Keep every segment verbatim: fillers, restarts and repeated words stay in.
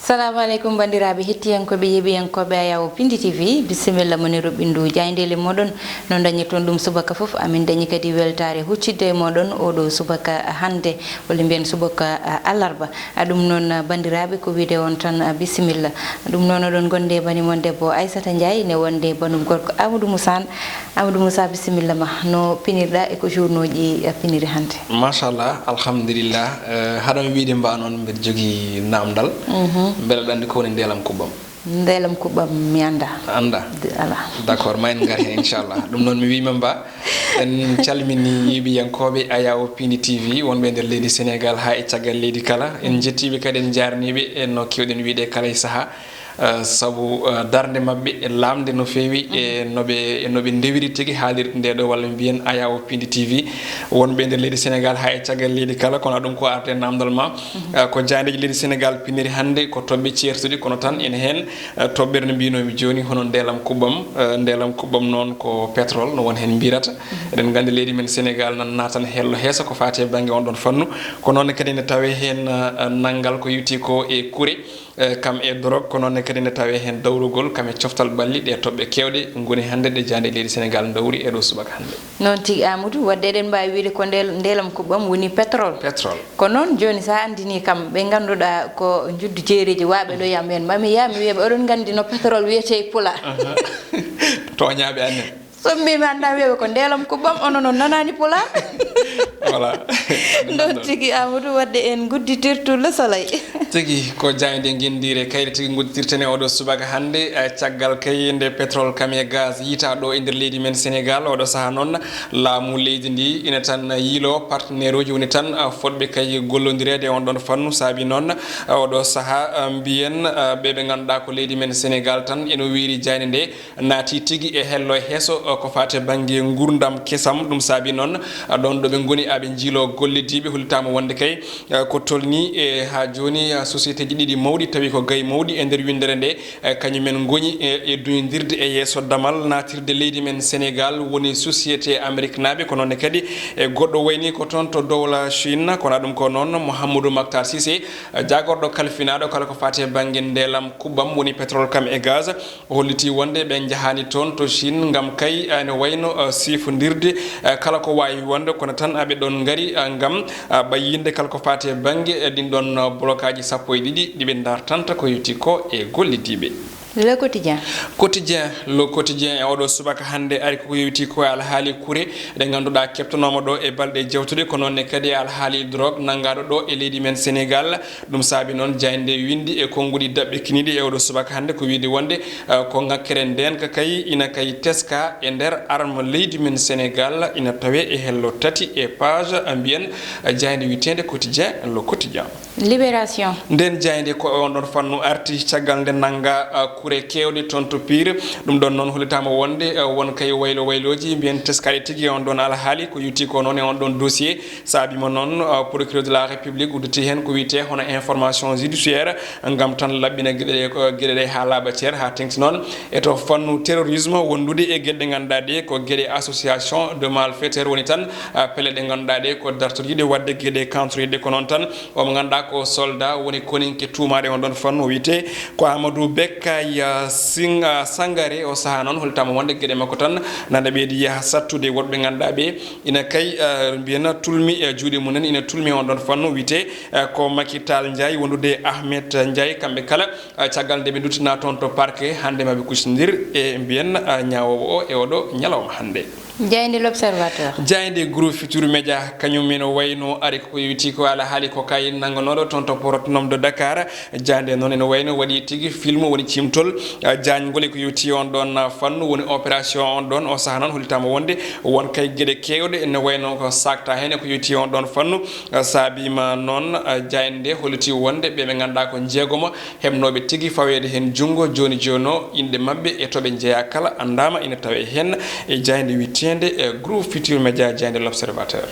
Salamu aleykum, banndiraaɓe hettiyankooɓe, yeeɓiyankooɓe Ayawo Pindi T V. Bisimilla mon e roɓɓindu jaayndeele mooɗon. No dañirton ɗum subaka fof, amin dañi kadi weltaare huccitde e mooɗon oɗo subaka hannde, walla mbiyen subaka, a, alarba. A, ɗum noon, a, banndiraaɓe, ko wiyde on tan, a, bisimilla. Ɗum noon, oɗon ngonde e bani mon debbo Aissata Ndiaye, ne wonde banum gorko Amadou Moussa. Amadou Moussa, bisimilla ma. No pinirɗa e ko journaux ji, a, piniri hannde? Machallah, alhamdulillah. Eh, haɗa mi wiyde mba noon mbeɗa jogii namdal. Mhm. Mbele aɗa anndi ko woni ndeelam kuɓɓam? Ndeelam kuɓɓam mi annda. Annda? De-, ala. D'accord, ma en ngar heen, inchallah. Ɗum noon mi wiima mba, en calmini yeeɓiyankooɓe Ayawo Pindi T V, wonɓe e nder leydi Sénégal haa e caggal leydi kala. En njettiiɓe kadi, en njaarniiɓe e no keewɗen wiyde kala e sahaa. Eh, sabu, eh, darnde maɓɓe e lamnde no feewi e no ɓe, e no ɓe ndewiri tigi haalirde nde ɗo, walla mbiyen Ayawo Pindi T V, wonɓe e nder leydi Sénégal haa e caggal leydi kala. Kono ɗum ko arde namdal ma. Mhm. Eh, ko jaayndeeji leydi Sénégal piniri hannde ko toɓɓe ceertuɗi, kono tan ene heen, eh, toɓɓere no mbiynomi jooni, hono ndeelam kuɓɓam. Eh, ndeelam kuɓɓam noon ko pétrole, no won heen mbirata. Mhm. Eɗen nganndi leydi men Sénégal nan naatan hello heeso ko faati e bannge on ɗon fannu. Ko noon kadi ne tawee heen, eh, nanngal ko yowiti ko e kure, eh, kam e dorog, ko noon ne kadi ne tawee heen dawrugol kam e coftal ɓalli. Ɗe toɓɓe keewɗe ngoni hannde ɗe jaaynde leydi Sénégal dawri e ɗo subaka hannde. Noon tigi, Amadou, wadde eɗen mbaawi wiyde ko ndeel-, ndeelam kuɓɓam woni pétrole. Pétrole. Ko noon, jooni, so a anndinii kam ɓe ngannduɗaa ko njuddu jeereeji waaɓe ɗo, yam en, ma mi yaa mi wiya ɓe, oɗon nganndi no pétrole wiyetee e Pulaar? Aha. Tooñaaɓe amen. So mi, mi anndaa wiyaɓe ko ndeelam kuɓɓam, onon on nanaani Pulaar. Voilà. Noon tigi, Amadou, wadde en ngudditirtu Le Soleil. Tigi, ko jaaynde ngenndiire kayre tigi ngudditirten e oɗo subaka hannde, eh, caggal kay nde pétrole kam e gaz yiitaa ɗo e nder leydi men Sénégal. Oɗo sahaa noon, laamu leydi ndi ina tan yiiloo partenaire uji woni tan, eh, fotɓe kay gollondireede e on ɗon fannu. Saabi noon, eh, oɗo sahaa, eh, mbiyen, eh, ɓe ɓe ngannduɗaa ko leydi men Sénégal tan ene wiyri jaaynde nde, naati tigi e hello e heeso, eh, ko faati e bannge nguurndam kesam. Ɗum saabi noon, eh, ɗoon ɗo ɓe ngoni, aɓe njiiloo gollodiiɓe, hollitaama wonde kay, eh, ko tolnii e haa jooni, eh, société ji ɗiɗi mawɗi, tawi ko gay mawɗi e nder winndere nde, eh, kañumen ngoni e, e duñondirde e yeeso damal naatirde leydi men Sénégal, woni société amérique naaɓe, ko noon ne kadi e goɗɗo wayni ko toon to dowla Chine. Kono ɗum ko noon, Mouhamadou Mactar Cissé, eh, jaagorɗo kalfinaaɗo kala ko faati e bannge ndeelam kuɓɓam, woni pétrole kam e gaz, o holliti wonde ɓe njahaani toon to Chine ngam kay, eh, ne wayno, eh, sifondirde, eh, kala ko waawi wonde, kono tan aɓe ɗoon ngari, eh, ngam, eh, ɓayyinde kala ko faati e bannge, eh, ɗin ɗoon, eh, blokaaji sappo e ɗiɗi ɗi ɓe ndartanta ko yowiti ko e gollidiiɓe. Le Quotidien. Quotidien, Le Quotidien e oɗo subaka hannde ari ko yowiti ko e alhaali kure ɗe ngannduɗaa keɓtanooma ɗo e balɗe jawtuɗe, ko noon ne kadi e alhaali drogue nanngaaɗo ɗo e leydi men Sénégal. Ɗum saabi noon jaaynde winndi e konnguɗi daɓɓe kiniiɗi e oɗo subaka hannde ko wiyde wonde, eh, ko ŋakkere ndeen ka kay ina kay teska e nder arme leydi men Sénégal, ina tawee e hello tati e page, eh, mbiyen, eh, jaaynde wiyeteende Quotidien, Le Quotidien. Libération. Nden jaaynde ko e on ɗon fannu arti caggal nde nannga, eh, kure keewɗe toon to Pire. Ɗum ɗon noon hollitaama wonde, eh, won kay waylo waylooji mbiyen teskaaɗi tigi e on ɗon alhaali ko yowiti ko noon e on ɗon dossier. Saabi mo noon, uh, procureur de la République udditi heen ko wiyetee hono information judiciaire ngam tan laɓɓina geɗe ɗe, ko geɗe ɗe haa laaɓa cer, haa teŋti noon e to fannu terrorisme wondude e geɗe ɗe ngannduɗaa ɗe ko geɗe association de malfaiteurs woni tan, uh, pelle ɗe ngannduɗaa ɗe ko dartoriiɗe waɗde geɗe kantoriiɗe. Ko noon tan omo ngannduɗaa ko soldat woni koninke tuumaaɗo e on ɗon fannu o wiyetee ko Amadou Bekkay, uh, Sing-, uh, Sangare. O sahaa noon hollitaama wonde geɗe makko tan nana ɓeydi yaha sattude woɗɓe ngannduɗaa ɓe ina kay, eh, mbiyen tulmi e juuɗe mum en, ina tulmi on ɗon fannu wiyetee, eh, ko Macky Tall Ndiaye wondude e Ahmed Ndiaye, kamɓe kala, eh, caggal nde ɓe nduttinaa toon to parquet, hannde ma ɓe kuccondir e mbiyen, eh, ñaawoowo o e oɗo ñalawma hannde. Jaaynde L'Observateur. Jaaynde Groupe Futurs Médias, kañum ene wayno ari ko yowiti ko alhaali ko kay nannganooɗo toon to port autonome de Dakar. Jaaynde noon ene wayno waɗi tigi film woni ciimtol, ah, jaañgol e ko yowiti on ɗon, ah, fannu woni opération on ɗon. O sahaa noon hollitaama wonde won kay geɗe keewɗe ene wayno ko saakta heen e ko yowiti on ɗon fannu. Ah, saabiima noon, ah, jaaynde holliti wonde ɓe ɓe ngannduɗaa ko jeegomo heɓnooɓe tigi faweede heen junngo jooni jooni o, inɗe maɓɓe e to ɓe njeyaa kala anndaama ina tawee heen e jaaynde wiyeteende, eh, Groupe Futurs Médias, jaaynde L'Observateur.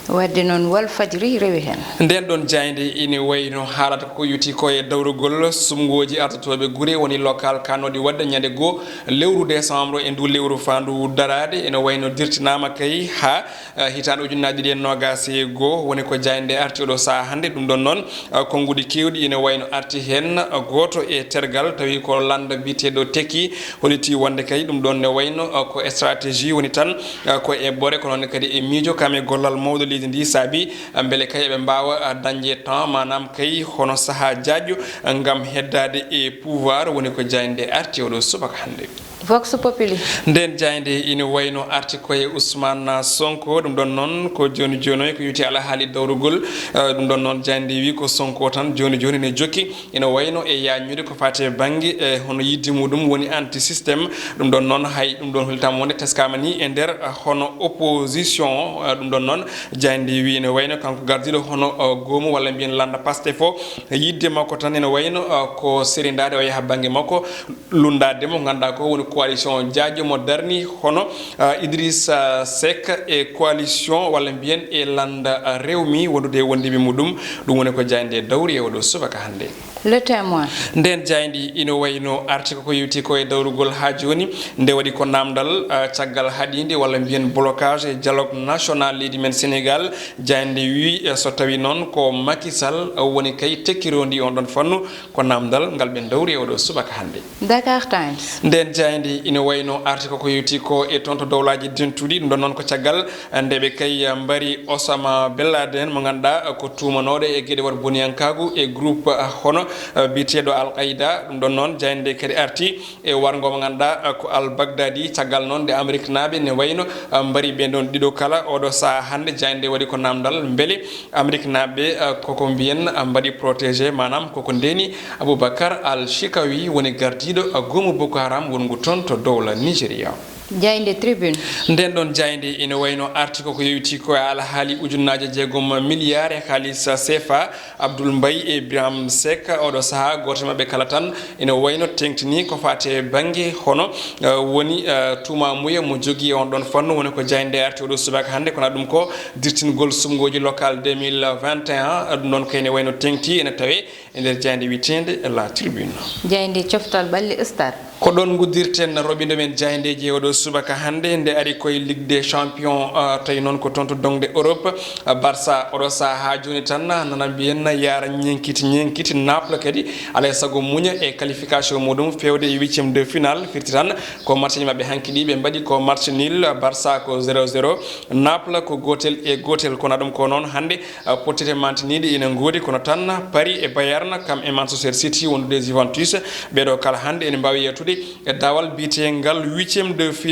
Wadde noon, Walfadjri rewi heen. Ndeen ɗoon jaaynde ine wayno haalata ko yowiti ko e dawrugol suɓngooji artotooɓe gure, woni local, kaanooɗi waɗde ñande goo lewru décembre e ndu lewru faandu daraade. Ene wayno dirtinaama kay haa, eh, hitaande ujunnaaje ɗiɗi e noogaas e goo, woni ko jaaynde arti oɗo sahaa hannde. Ɗum ɗoon noon, eh, konnguɗi keewɗi ene wayno arti heen, eh, gooto e tergal, tawi ko lannda biyeteeɗo Teki, holliti wonde kay ɗum ɗoon ne wayno, eh, ko stratégie woni tan, eh, ko e ɓore, kono noon kadi e miijo, kam e gollal mawɗo leydi ndi, saabi, eh, mbele kay eɓe mbaawa, eh, dañde temps, maanaam kay hono sahaa jaajɗo, eh, ngam heddaade e pouvoir, woni ko jaaynde arti oɗo subaka hannde. Vox Populi. Ndeen jaaynde ine wayno arti ko e Ousmane Sonko, ɗum ɗoon noon ko jooni jooni o, ko yowiti alhaali dawrugol, eh, ɗum ɗoon noon jaaynde wi ko Sonko tan jooni jooni ne jokki. Ina wayno e yaajnude ko faati e bannge, e hono yiɗde muɗum woni anti système. Ɗum ɗoon noon, hay ɗum ɗoon hollitaama wonde teskaama ni e nder, eh, hono opposition. Eh, ɗum ɗoon noon, jaaynde wi ina wayno kanko gardiiɗo hono, eh, goomu walla mbiyen lannda Pastef o, yiɗde makko tan ina wayno, eh, ko serindaade o yaha bannge makko, lunndaade mo, ngannduɗaa ko woni coalition jaajɗo mo darni hono, eh, Idrissa Seck e coalition walla mbiyen e lannda, eh, Rewmi wondude e wondiiɓe muɗum. Ɗum woni ko jaaynde dawri e oɗo subaka hannde. Le Témoin. Ndeen jaaynde ina wayno arti ko ko yowiti ko e dawrugol haa jooni. Nde waɗi ko naamndal, ah, caggal haɗiinde walla mbiyen blocage e dialogue national leydi men Sénégal. Jaaynde wi, eh, so tawi noon ko Macky Sall, eh, woni kay tekkirondi on ɗon fannu, ko naamndal ngal ɓe dawri e oɗo subaka hannde. Dakar Times. Ndeen jaaynde ina wayno arti ko ko yowiti ko e toon to Dowlaaji Dentuɗi. Ɗum ɗon noon ko caggal nde ɓe kay mbari Osama Bin Laden, mo ngannduɗaa ko tuumanooɗo e geɗe waɗ boniyankaagu e groupe, ah, hono, ah, biyeteeɗo Al Qaida. Ɗum ɗon noon, jaaynde kadi arti e warngo mo ngannduɗaa, ah, ko Al Baghdadi. Caggal noon nde Ameriknaaɓe ne wayno, ah, mbari ɓe ɗon ɗiɗo kala. Oɗo sahaa hannde jaaynde waɗi ko naamndal mbele Ameriknaaɓe, ah, koko mbiyen, ah, mbaɗi protégé, maanaam koko ndeeni Abubakar Al Shikawi woni gardiiɗo, ah, goomu Boko Haram wonngu toon to dowla Nigeria. Jaaynde Tribune. Ndeen ɗoon jaaynde ina wayno arti ko ko yowiti ko e alhaali ujunnaaje jeegom milliard e haalis C F A. Abdoul Mbaye e Birame Seck, oɗo sahaa, gooto e maɓɓe kala tan ina wayno teŋtini ko faati e bannge hono, eh, woni, eh, tuumaamuya mo jogii e on ɗon fannu, woni ko jaaynde arti oɗo subaka hannde, kono ɗum ko dirtingol suɓngooji local deux mille vingt et un, ɗum noon kay ne wayno teŋti ene tawe e nder jaaynde wiyeteende La Tribune. Jaaynde coftal ɓalli Stade. Ko ɗoon nguddirten roɓindo men jaayndeeji e oɗo subaka hannde, nde ari koye Ligue des Champions, ah, tawi noon ko toon to doŋde Europe. Ah, Barça oɗo sahaa haa jooni tan nana mbiyen yaara ñenkiti ñenkiti. Naples kadi alaa e sago muña e qualification muɗum feewde e huitième de finale, firti tan ko match ji maɓɓe hanki ɗi ɓe mbaɗi ko match nul, Barça ko zéro zéro, Naples ko gootel e gootel. Kono ɗum ko noon hannde, ah, pottite mantiniiɗe ina ngoodi, kono tan Paris e Bayern, kam e Manchester City wondude e Juventus, ɓeeɗo kala hannde ene mbaawi yaltude e daawal biyeteegal huitième de finale.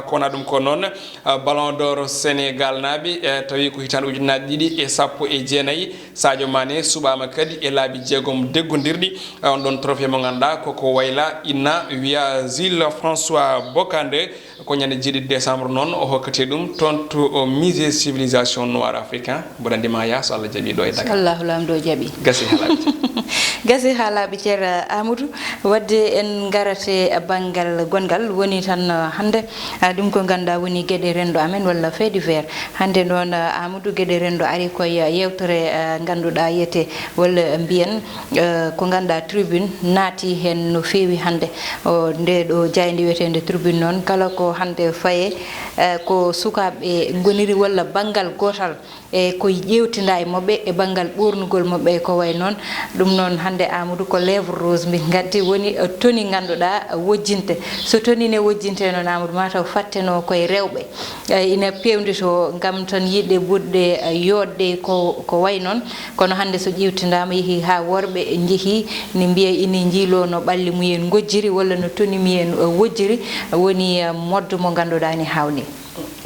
Kono ɗum ko noon, ah, Ballon d'Or Sénégal naaɓe, eh, tawi ko hitaande ujunnaaje ɗiɗi e sappo e jeenayi, Sadio Mané suɓaama kadi e laabi jeegom deggondirɗi, ah, on ɗon trophée mo ngannduɗaa koko wayla ina wiya Jules François Bocandé. Ko ñande jeeɗiɗi décembre noon o hokkete ɗum toon to, o, Musée Civilisation Noir Africain. Mboɗo anndi ma yaa so Allah jaɓi ɗo e Dakar. So Allahu Laamɗo jaɓi. Gasi haa laaɓi. Gasi haa laaɓi, Ceerno Amadou. Wadde en ngarate banngal gonngal woni tan, uh, hannde, uh, ɗum ko ngannduɗaa woni geɗe renndo amen walla fait divers. Hannde noon, uh, Amadou, geɗe renndo ari koye, uh, yeewtere, uh, ngannduɗaa yiyete walla mbiyen, eh, ko ngannduɗaa tribune naati heen no feewi hannde. O, nde ɗo jaaynde wiyeteende tribune noon, kala ko hannde faye, eh, ko sukaaɓe ngoniri walla banngal gootal, e ko ƴeewtinda e maɓɓe e banngal ɓoornugol maɓɓe e ko wayi noon. Ɗum noon hannde, Amadou, ko lèvre rose mbi ngaddi woni, eh, toni ngannduɗaa, eh, wojjinte. So toni ne wojjinte noon, Amadou, mataw fatteno koye rewɓe. Eh, ina peewnditoo ngam tan yiɗde ɓurɗe, eh, yooɗde ko, ko wayi noon. Kono hannde so ƴeewtindaama, yehii haa worɓe njehii ne mbiya ina njiiloo no ɓalli mumen ngojjiri walla no toni mumen, eh, wojjiri, woni, eh, moddo mo ngannduɗaa ne haawnii.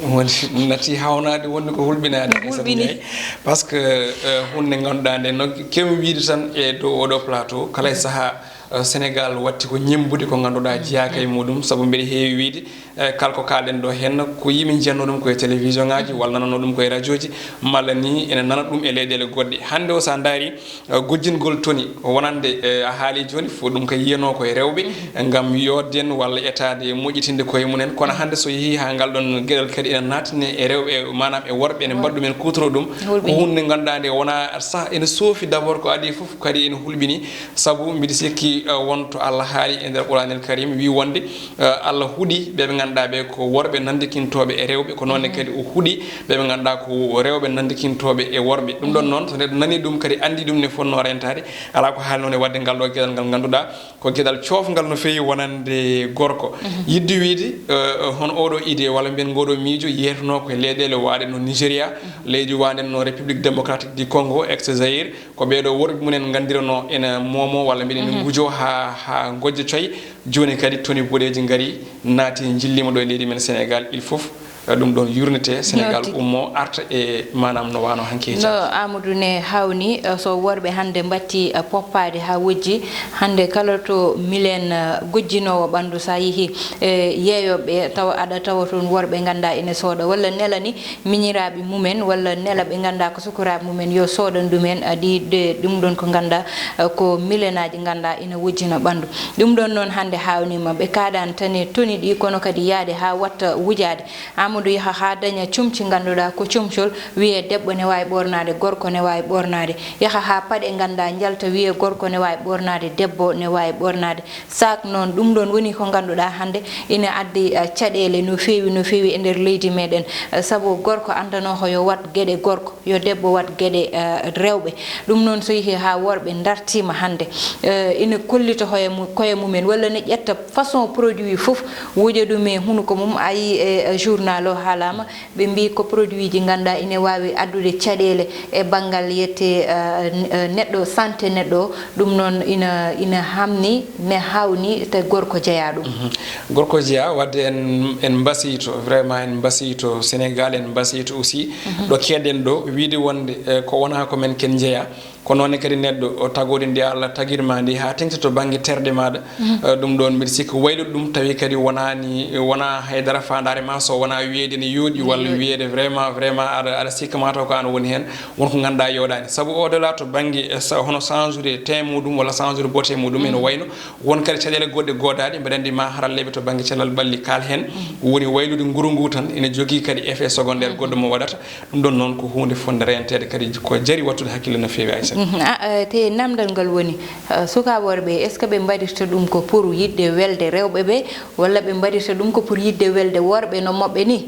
Woni natti haawnaade, woni ko hulɓinaade. Hulɓini. Aissata Ndiaye. Parce que, eh, huunde ngannduɗaa nde no keewi wiyde tan e dow oɗo plateau, kala e sahaa, eh, Sénégal watti ko ñemmbude ko ngannduɗaa jeyaaka e muɗum, sabu mbeɗa heewi wiyde E kala ko kaal-ɗen ɗo heen, ko yimɓe njiyatnoo ɗum ko e télévision ŋaaji, walla nanatnoo ɗum ko e radio ji, malla ni ene nana ɗum e leyɗeele goɗɗe. Hannde o, so a ndaari, e, gujjingol toni wonande, e, a haali jooni, fof ɗum ko yiyanoo ko e rewɓe, ngam yooɗde en walla etaade moƴƴitinde koye mum en. Kono hannde so yehii haa ngal ɗoon geɗal kadi ene naatne e rewɓe, maanaam e worɓe, ene mbaɗa ɗum en kuutoroo ɗum. Ko huunde nde ngannduɗaa nde wonaa sah, ene soofi d'abord ko adii fof, kadi ene hulɓinii. Sabu mbiɗa sikki, e, won to Allah haali e nder Quraanil Karim, wii wonde, e, Allah huɗi ɓe ɓe ngannduɗaa ɓe ko worɓe nanndikintooɓe e rewɓe, ko noon ne kadi o huɗi ɓe ɓe ngannduɗaa ko rewɓe nanndikintooɓe e worɓe. Ɗum ɗoon noon, so neɗɗo nanii ɗum kadi anndi ɗum ne fotnoo rentaade, alaa ko haalnoo e waɗde ngal ɗo geɗal ngal ngannduɗaa ko geɗal coofngal no feewi wonande gorko. Yiɗde wiide, e, hono oɗo idée walla mbiyen ngoɗo miijo yeetunoo ko e leyɗeele waaɗe no Nigeria, leydi waaɗe no République Démocratique du Congo, ex Zaïre, ko ɓeeɗo worɓe mum en nganndiranoo ene moomoo walla mbiyen ene ngujoo haa, haa ngojja coy. Jooni kadi toni boɗeeji ngarii, naati njilliima ɗo e leydi men Sénégal. Il fof, e, ɗum ɗoon yurnitee, Sénégal ummoo, arta e maanaam no waano hanki e no caɗeele. Amadou ne haawni, e, so worɓe hannde mbattii, e, poppaade haa wojji, hannde kala to milen, e, gujjinoowo ɓanndu, so a yehii e yeeyooɓe, tawa aɗa tawa toon worɓe ngannduɗaa ene sooda walla nela ni miñiraaɓe mum en walla nela ɓe ngannduɗaa ko sukaraaɓe mum en yo soodan ɗum en, a, ɗi, ɗe, ɗum ɗoon ko ngannduɗaa, a, ko milenaaji ngannduɗaa ina wujjina ɓanndu. Ɗum ɗoon noon hannde haawniima, ɓe kaaɗaani tan e toni ɗi, kono kadi yahde haa waɗta wujaade. Amadou yaha haa daña comci ngannduɗaa ko comcol, wiyee debbo ne waawi ɓoornaade, gorko ne waawi ɓoornaade. Yaha haa paɗe ngannduɗaa njalta, wiyee gorko ne waawi ɓoornaade, debbo ne waawi ɓoornaade. Saak noon, ɗum ɗoon woni ko ngannduɗaa hannde ina addi, eh, caɗeele no feewi, no feewi e nder leydi meɗen. Eh, sabu gorko anndanooho yo waɗ geɗe gorko, yo debbo waɗ geɗe, eh, rewɓe. Ɗum noon so yehii haa worɓe ndartiima hannde, eh, ina kollita hoye mu-, koye mumen, walla ne ƴetta façon produit fof, wuja ɗum e hunuko mum. A yii e, eh, journal o haalaama, ɓe mbii ko produit ji ngannduɗaa ina waawi addude caɗeele e banngal yette, eh, n-, eh, neɗɗo, santé neɗɗo o. Ɗum noon ina, ina hamni, ne hawni, te gorko jeyaa ɗum. Mhm. Gorko jeyaa, wadde en, en mbasiyto, vraiment en mbasiyto Sénégal, en mbasiyto aussi. Mhm. Ɗo keɗen ɗo, wiide wonde, eh, ko wonaa ko men ken jeyaa. Ko noon ne kadi neɗɗo o tagori ndi Allah tagirma ndi haa teŋti to bannge terɗe maaɗa. Mhm. Eh, ɗum ɗoon mbiɗa sikki waylude ɗum tawi kadi wonaani, wonaa haydara faandaare ma so wonaa wiyeede ne yooɗi walla wiyeede vraiment, vraiment aɗa, aɗa sikka ma taw ko aan woni heen. Won ko ngannduɗaa yooɗaani. Sabu au-delà to bannge, eh, sa-, hono change-ude teint muɗum walla change-ude beauté muɗum, ene wayno won kadi caɗeele goɗɗe goodaaɗe, mbeɗa anndi ma haralleeɓe to bannge cellal ɓalli kaal heen. Woni waylude nguru ngu tan ene jogii kadi effet secondaire goɗɗo mo waɗata. Ɗum ɗoon noon ko huunde fotnde reenteede kadi ko jari waɗtude hakkille no feewi, Aissata. Mhm. A, eh, te namdal ngal woni, eh, sukaaɓe worɓe, est-ce que ɓe mbaɗirta ɗum ko pour yiɗde welde rewɓe ɓe, walla ɓe mbaɗirta ɗum ko pour yiɗde welde worɓe no moɓɓe ni?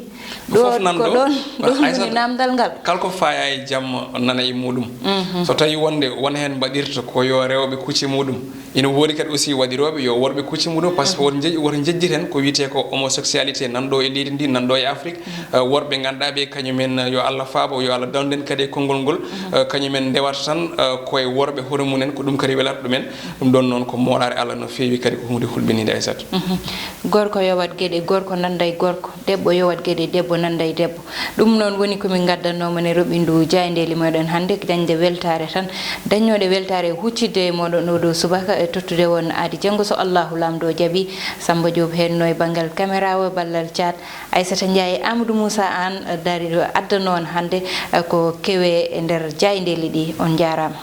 Ɗo fof nan ko ɗo. Ɗoon, ɗoon woni namdal ngal. Kala ko faaya e jam nana e muɗum. Mhm. So tawi wonde won heen mbaɗirta ko yo rewɓe kucci muɗum, ina woodi kadi aussi waɗirooɓe yo worɓe kucci muɗum, parce que woto nje-, woto njejjiten ko wiyetee ko homosexualité nan ɗo e leydi ndi, nan ɗo e Afrique. Eh, worɓe ngannduɗaa ɓe kañumen, yo Allah faabo, yo Allah dandu en kadi e konngol ngol. Mhm. Eh, kañumen ndewata tan, eh, koye worɓe hoore mum en, ko ɗum kadi welata ɗumen. Ɗum ɗoon noon ko moolaare Allah no feewi kadi ko huunde hulɓiniinde, Aissata. Mhm. Gorko yo waɗ geɗe gorko nannda e gorko, debbo yo waɗ geɗe debbo nannda e debbo. Ɗum noon woni ko min ngaddannooma ne roɓindu jaayndeeli moɗon hannde, dañde weltaare tan, dañnoode weltaare huccitde e moɗon o ɗo subaka, e tottude on aadi janngo so Allahu Laamɗo jaɓi. Samba Diop heenno e banngal caméra o, ballal caat, Aissata Ndiaye, Amadou Moussa Anne dari ɗo addanoo on hannde, eh, ko kewe e nder jaayndeeli ɗi. On njaaraama.